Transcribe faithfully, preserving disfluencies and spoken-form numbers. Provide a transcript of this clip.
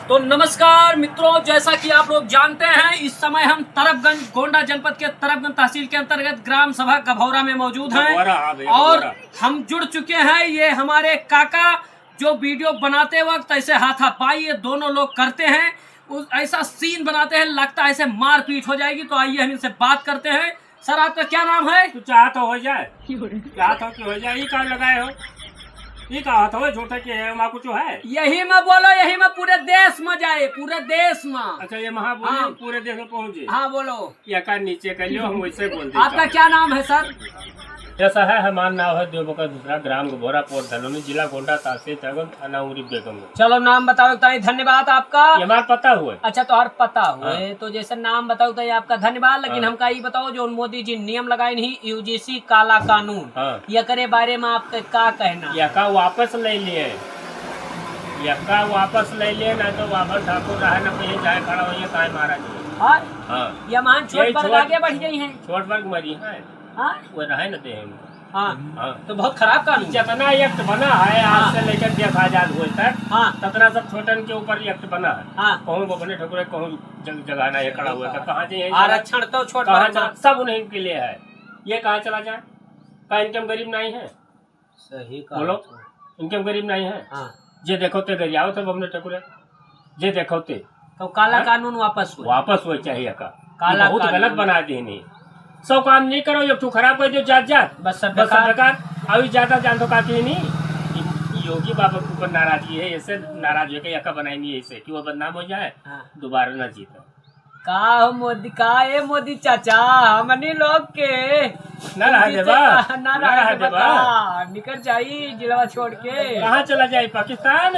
तो नमस्कार मित्रों, जैसा कि आप लोग जानते हैं, इस समय हम तरबगंज, गोंडा जनपद के तरबगंज तहसील के अंतर्गत ग्राम सभा गभौरा में मौजूद हैं। गभौरा, हाँ भैया, और गभौरा। हम जुड़ चुके हैं, ये हमारे काका जो वीडियो बनाते वक्त ऐसे हाथापाई ये दोनों लोग करते हैं, उस, ऐसा सीन बनाते हैं, लगता है ऐसे मारपीट हो जाएगी। तो आइए हम इनसे बात करते हैं। सर, आपका क्या नाम है? तू चाहत हो हो जाए? चाहत हो कि हो जाए? ई का लगाए हो? ई का हाथ हो झूठे के है, वहाँ कुछ है? यही में बोलो, यही में पूरे देश में जाए, पूरे देश में। अच्छा, ये महा बोली हाँ। पूरे देश में पहुँचे। हाँ, बोलो। या का नीचे कर लियो, हम वैसे बोल देते आपका हैं। क्या नाम है सर? जैसा है, हमारा नाम है देवबकर दूसरा, ग्राम गभौरा, पोस्ट धलोनी, जिला गोंडा, तहसील तरबगंज, थाना उरी बेगमगंज। चलो, नाम बताओ ताई, धन्यवाद आपका। ये हमारा पता हुआ है। अच्छा, तोहार पता हुआ हाँ। है, तो जैसे नाम बताओ ताई आपका धन्यवाद, लेकिन हाँ। हमका ई बताओ, जो मोदी जी नियम लगाए नहीं, यूजीसी काला कानून, हाँ। एकरे बारे में आपका का कहना? यका वापस ले लिए, यका वापस ले लिए, ना तो बाभन ठाकुर रहे, ना कहीं जाए खड़ा होइए, काहे महाराज जी? हाँ? हाँ। ये मान छोट यही वर्ग छोट, आगे बढ़ गई हैं। छोट वर्ग मरी हैं। हाँ? वो रहे न दे हम। हाँ। हाँ। तो बहुत खराब कानून। जितना एक्ट बना है आज हाँ। से लेकर देश आजाद हुए तक, हाँ। ततना सब छोटन के ऊपर एक्ट बना है। हाँ। कहूँ बभने ठकुरे, कहूँ जग-, जगह ना है, खड़ा हुआ था। कहाँ जाइए? आरक्षण तो छोट कहाँ वर्ग जा-, में। सब उन्हीं के लिए है। ये कहाँ चला जाए? का इनके हम गरीब नहीं है? सही कहा बोलो, तू। इनके हम गरीब नहीं है। हाँ। जे देखो ते गरियावत है बभने ठकुरे, जे देखो ते। तो काला हाँ? कानून वापस हुए। वापस हुए चाहिए का। काला ये बहुत कानून। गलत बना दे नहीं। सब काम नहीं करो, एक ठो खराब कर दो, जात जात। बस सब बस सब बेकार। बेकार। अभी ज्यादा जान तो काफी नहीं। योगी बाबा के ऊपर नाराजगी है, ऐसे नाराज होकर यका बनाई नहीं ऐसे कि वो बदनाम हो जाए, हाँ। दोबारा ना जीते। का हो मोदी, का ए मोदी चाचा, हमनी लोग के ना रहा इनकी देबा? से ना ना रहा रहा देबा देबा? का? निकल जाई जिलवा छोड़ के। कहाँ चला जाई? पाकिस्तान?